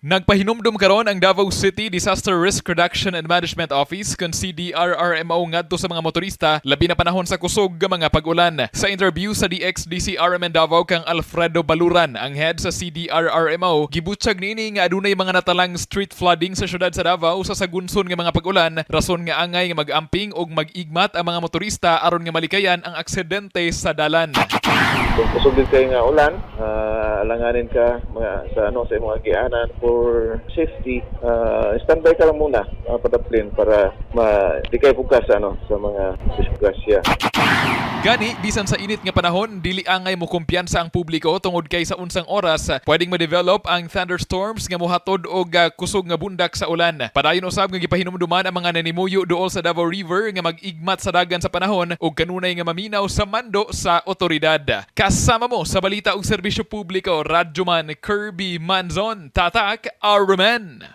Nagpahinumdum karon ang Davao City Disaster Risk Reduction and Management Office kon CDRRMO ngadto sa mga motorista, labi na panahon sa kusog nga mga pag-ulan. Sa interview sa DXDC RMN Davao kang Alfredo Baluran, ang head sa CDRRMO, gibutyag niini nga adunay mga natalang street flooding sa syudad sa Davao sa sagunson nga mga pag-ulan, rason nga angay nga mag-amping og mag-igmat ang mga motorista aron nga malikayan ang aksidente sa dalan. Kung kusog din kayo nga ulan, alanganin ka mga, sa ano, sa imong agianan for safety, standby ka lang muna, padaplin para ma di kayo pugkas sa ano, sa mga disgrasya. Gani, bisan sa init nga panahon, dili angay mo kumpiyansa ang publiko tungod kay sa unsang oras, pwedeng ma-develop ang thunderstorms nga mohatod og kusog nga bundak sa ulan. Padayon usab nga gipahinumduman ang mga nanimuyo duol sa Davao River nga mag-igmat sa dagan sa panahon ug kanunay nga maminaw sa mando sa otoridad. Kasama mo sa balita ug serbisyo publiko, Radyoman Kirby Manzon, Tatak RMN.